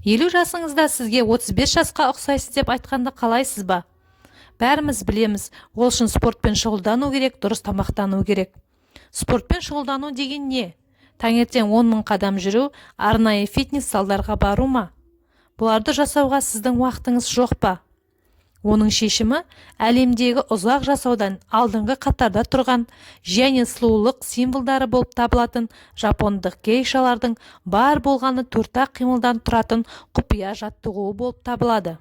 50 жасыңызда сізге 35 жасқа ұқсайсыз деп айтқанды қалайсыз ба? Бәріміз білеміз, ол үшін спортпен шұғылдану керек, дұрыс тамақтану керек. Спортпен шұғылдану деген не? Таңертең 10 мың қадам жүру, арнайы фитнес залдарға бару ма? Бұларды жасауға сіздің уақытыңыз жоқ па? Оның шешімі әлемдегі ұзақ жасаудан алдыңғы қатарда тұрған және сұлулық символдары болып табылатын жапондық гейшалардың бар болғаны төрт-ақ қимылдан тұратын құпия жаттығуы болып табылады.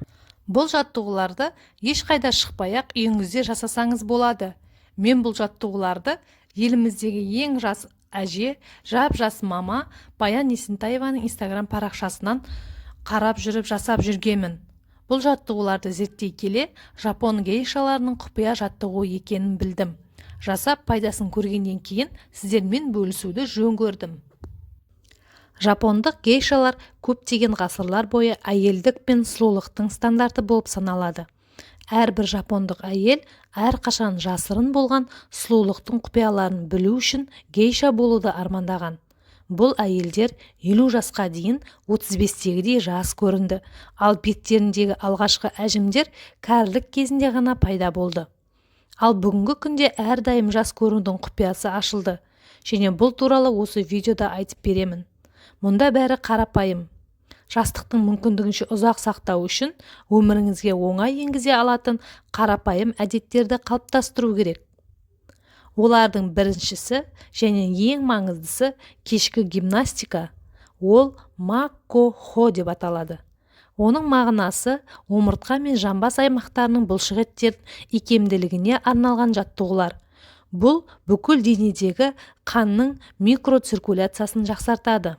Бұл жаттығуларды ешқайда шықпай-ақ үйіңізде жасасаңыз болады. Мен бұл жаттығуларды еліміздегі ең жас әже, жап-жас мама Баян Есентаеваның Инстаграм парақшасынан қарап жүріп жасап жүргенмін. Бұл жаттығуларды зерттей келе, жапон гейшаларының құпия жаттығуы екенін білдім. Жасап пайдасын көргеннен кейін сіздермен бөлісуді жөн көрдім. Жапондық гейшалар көптеген ғасырлар бойы әйелдік пен сұлулықтың стандарты болып саналады. Әрбір жапондық әйел әрқашан жасырын болған сұлулықтың құпияларын білу үшін гейша болуды армандаған. Бұл әйелдер 50 жасқа дейін 35-тегідей жас көрінді, ал беттеріндегі алғашқы әжімдер кәрілік кезінде ғана пайда болды. Ал бүгінгі күнде әрдайым жас көрінудің құпиясы ашылды және бұл туралы осы видеода айтып беремін. Мұнда бәрі қарапайым. Жастықтың мүмкіндігінше ұзақ сақтау үшін өміріңізге оңай енгізе алатын қарапайым әдеттерді қалыптастыру керек. Олардың біріншісі және ең маңыздысы кешкі гимнастика. Ол макко-хо деп аталады. Оның мағынасы омыртқа мен жамбас аймақтарының бұлшық еттерінің икемділігіне арналған жаттығулар. Бұл бүкіл денедегі қанның микроциркуляциясын жақсартады.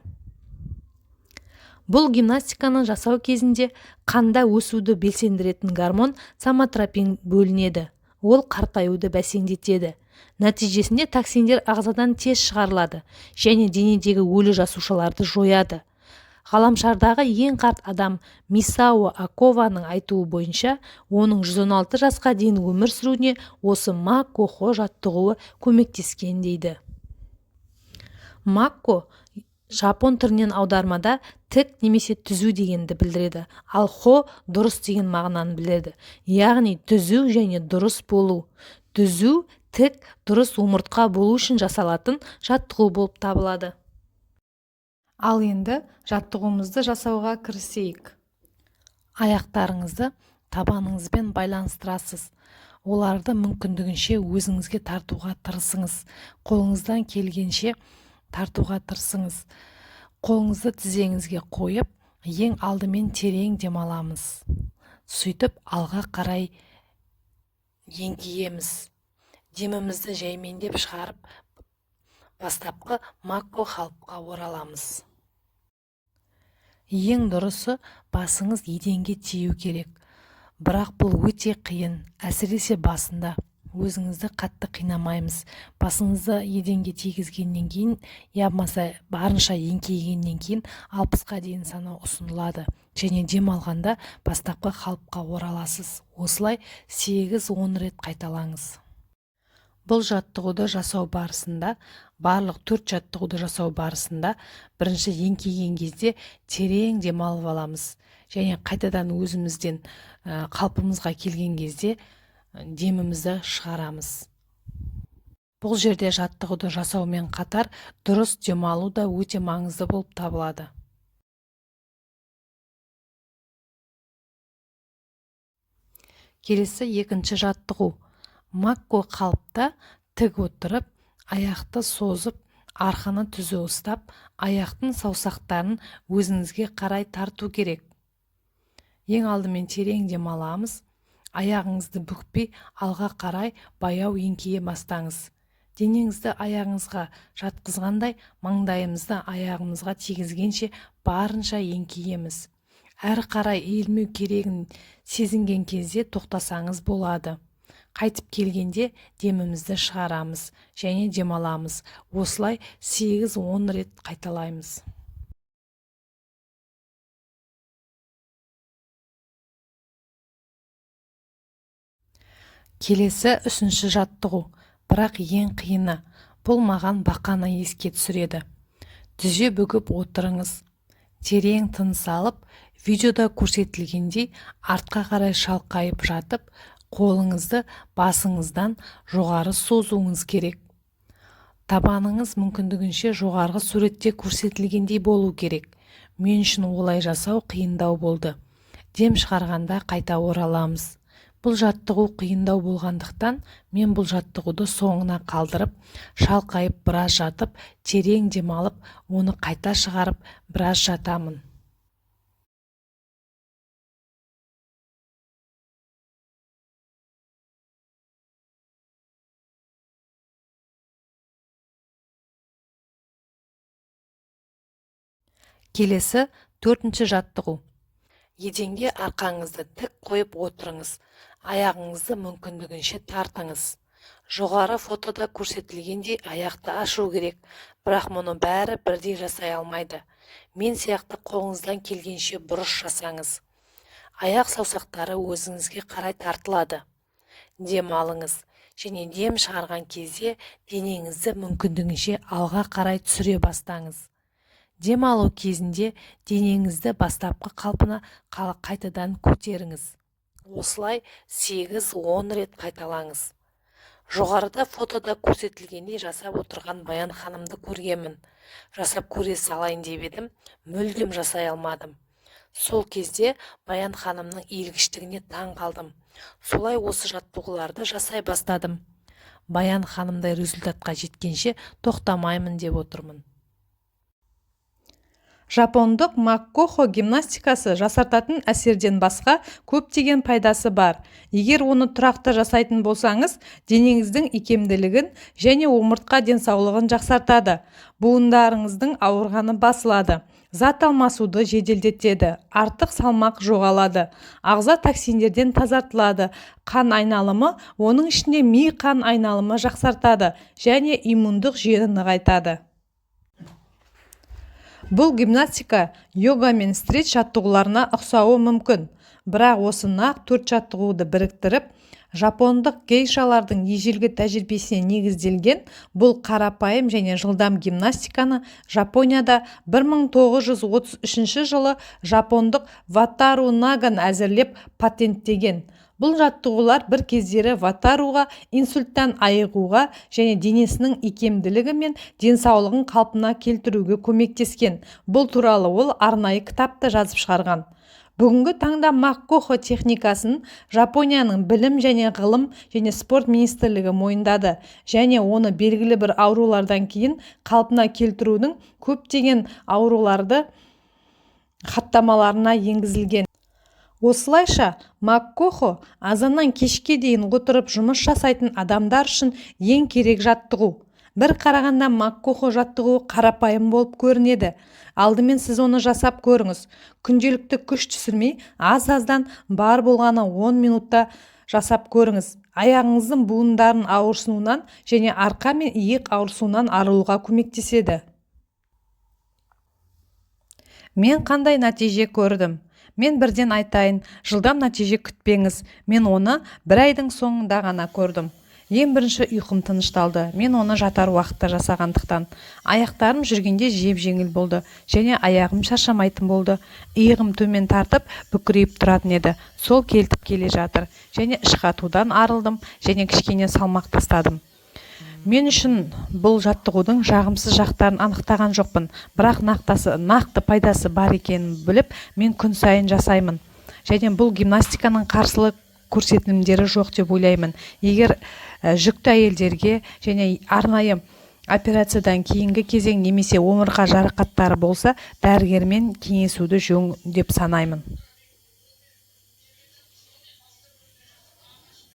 Бұл гимнастиканы жасау кезінде қанда өсуді белсендіретін гормон соматропин бөлінеді. Ол қартаюды бәсеңдетеді. Нәтижесінде токсиндер ағзадан тез шығарылады және денедегі өлі жасушаларды жояды. Ғаламшардағы ең қарт адам Мисао Акованың айтуы бойынша, оның 116 жасқа дейін өмір сүруіне осы макко-хо жаттығуы көмектескен дейді. Макко жапон тілінен аудармада тік немесе түзу дегенді білдіреді, ал хо дұрыс деген мағынаны білдіреді. Яғни түзу және дұрыс болу. Түзу, тік, дұрыс омыртқа болу үшін жасалатын жаттығу болып табылады. Ал енді жаттығуымызды жасауға кірісейік. Аяқтарыңызды табаныңызбен байланыстырасыз. Оларды мүмкіндігінше өзіңізге тартуға тырысыңыз. Қолыңыздан келгенше тартуға тырысыңыз. Қолыңызды тізеңізге қойып, ең алдымен терең демаламыз. Сөйтіп алға қарай еңкейеміз. Демімізді жаймендеп шығарып, бастапқы макко қалыпқа ораламыз. Ең дұрысы басыңыз еденге тию керек. Бірақ бұл өте қиын, әсіресе басында. Өзіңізді қатты қинамаймыз. Басыңызды еденге тигізгеннен кейін, я болмаса барынша еңкейгеннен кейін 60-қа дейін санау ұсынылады. Және дем алғанда бастапқы қалыпқа ораласыз. Осылай 8-10 рет қайталаңыз. Бұл жаттығуды жасау барысында, барлық 4 жаттығуды жасау барысында бірінші еңкейген кезде терең демалып аламыз. Және қайтадан өзімізден қалпымызға келген кезде демімізді шығарамыз. Бұл жерде жаттығуды жасаумен қатар дұрыс демалу да өте маңызды болып табылады. Келесі екінші жаттығу. Макко қалыпта тік отырып, аяқты созып, арқаны түзу ұстап, аяқтың саусақтарын өзіңізге қарай тарту керек. Ең алдымен терең демаламыз. Аяғыңызды бүкпей алға қарай баяу еңкейе бастаңыз. Денеңізді аяғыңызға жатқызғандай, маңдайымызды аяғымызға тигізгенше барынша еңкейеміз. Әрі қарай иілмеу керегін сезінген кезде тоқтасаңыз болады. Қайтып келгенде демімізді шығарамыз және демаламыз. Осылай 8-10 рет қайталаймыз. Келесі үшінші жаттығу, бірақ ең қиыны. Бұл маған бақаны еске түсіреді. Тізе бүгіп отырыңыз. Терең тыныс алып, Видеода көрсетілгендей артқа қарай шалқайып жатып, қолыңызды басыңыздан жоғары созуыңыз керек. Табаныңыз мүмкіндігінше жоғарғы суретте көрсетілгендей болу керек. Мен үшін олай жасау қиындау болды. Дем шығарғанда қайта ораламыз. Бұл жаттығу қиындау болғандықтан, мен бұл жаттығуды соңына қалдырып, шалқайып біраз жатып, терең демалып, оны қайта шығарып, біраз жатамын. Келесі төртінші жаттығу. Еденге арқаңызды тік қойып отырыңыз, аяғыңызды мүмкіндігінше тартыңыз. Жоғары фотода көрсетілгендей аяқты ашу керек, бірақ мұны бәрі бірдей жасай алмайды. Мен сияқты қолыңыздан келгенше бұрыш жасаңыз. Аяқ саусақтары өзіңізге қарай тартылады. Дем алыңыз және дем шығарған кезде денеңізді мүмкіндігінше алға қарай түсіре бастаңыз. Дем алу кезінде денеңізді бастапқы қалпына қайтадан көтеріңіз. Осылай 8-10 рет қайталаңыз. Жоғарыда фотода көрсетілгендей жасап отырған Баян ханымды көргенмін. Жасап көре салайын деп едім, мүлдем жасай алмадым. Сол кезде Баян ханымның иілгіштігіне таң қалдым. Солай осы жаттығуларды жасай бастадым. Баян ханымдай результатқа жеткенше тоқтамаймын деп отырмын. Жапондық Маккохо гимнастикасы жасартатын әсерден басқа көптеген пайдасы бар. Егер оны тұрақты жасайтын болсаңыз, денеңіздің икемділігін және омыртқа денсаулығын жақсартады. Буындарыңыздың ауырғаны басылады. Зат алмасуды жеделдетеді, артық салмақ жоғалады, ағза токсиндерден тазартылады, қан айналымы, оның ішінде ми қан айналымы жақсартады және иммундық жүйені нығайтады. Бұл гимнастика йога мен стретч жаттығуларына ұқсауы мүмкін, бірақ осы нақ төрт жаттығуды біріктіріп, жапондық гейшалардың ежелгі тәжірибесіне негізделген бұл қарапайым және жылдам гимнастиканы Жапонияда 1933 жылы жапондық Ватару Наган әзірлеп патенттеген. Бұл жаттығулар бір кездері Ватаруға инсульттан айығуға және денесінің икемділігі мен денсаулығын қалпына келтіруге көмектескен. Бұл туралы ол арнайы кітапты жазып шығарған. Бүгінгі таңда Маккохо техникасын Жапонияның білім және ғылым және спорт министрлігі мойындады және оны белгілі бір аурулардан кейін қалпына келтірудің көптеген ауруларды хаттамаларына енгізілген. Осылайша, Маккохо азаннан кешке дейін отырып жұмыс жасайтын адамдар үшін ең керек жаттығу. Бір қарағанда Маккохо жаттығуы қарапайым болып көрінеді. Алдымен сіз оны жасап көріңіз. Күнделікті күш түсірмей, аз-аздан бар болғаны 10 минутта жасап көріңіз. Аяғыңыздың буындарын ауырсынуынан және арқа мен иық ауырсуынан арылуға көмектеседі. Мен қандай нәтиже көрдім? Мен бірден айтайын, жылдам нәтиже күтпеңіз. Мен оны бір айдың соңында ғана көрдім. Ең бірінші ұйқым тынышталды. Мен оны жатар уақытта жасағандықтан. Аяқтарым жүргенде жеп-жеңіл болды және аяғым шаршамайтын болды. Иығым төмен тартып, бүкірейіп тұратын еді. Сол келтіп келе жатыр. Және ішқатудан арылдым және кішкене салмақ тастадым. Мен үшін бұл жаттығудың жағымсыз жақтарын анықтаған жоқпын, бірақ нақты пайдасы бар екенін біліп, мен күн сайын жасаймын. Және бұл гимнастиканың қарсылық көрсетілімдері жоқ деп ойлаймын. Егер жүкті әйелдерге және арнайы операциядан кейінгі кезең немесе омыртқа жарақаттары болса, дәрігермен кеңесуді жөн деп санаймын.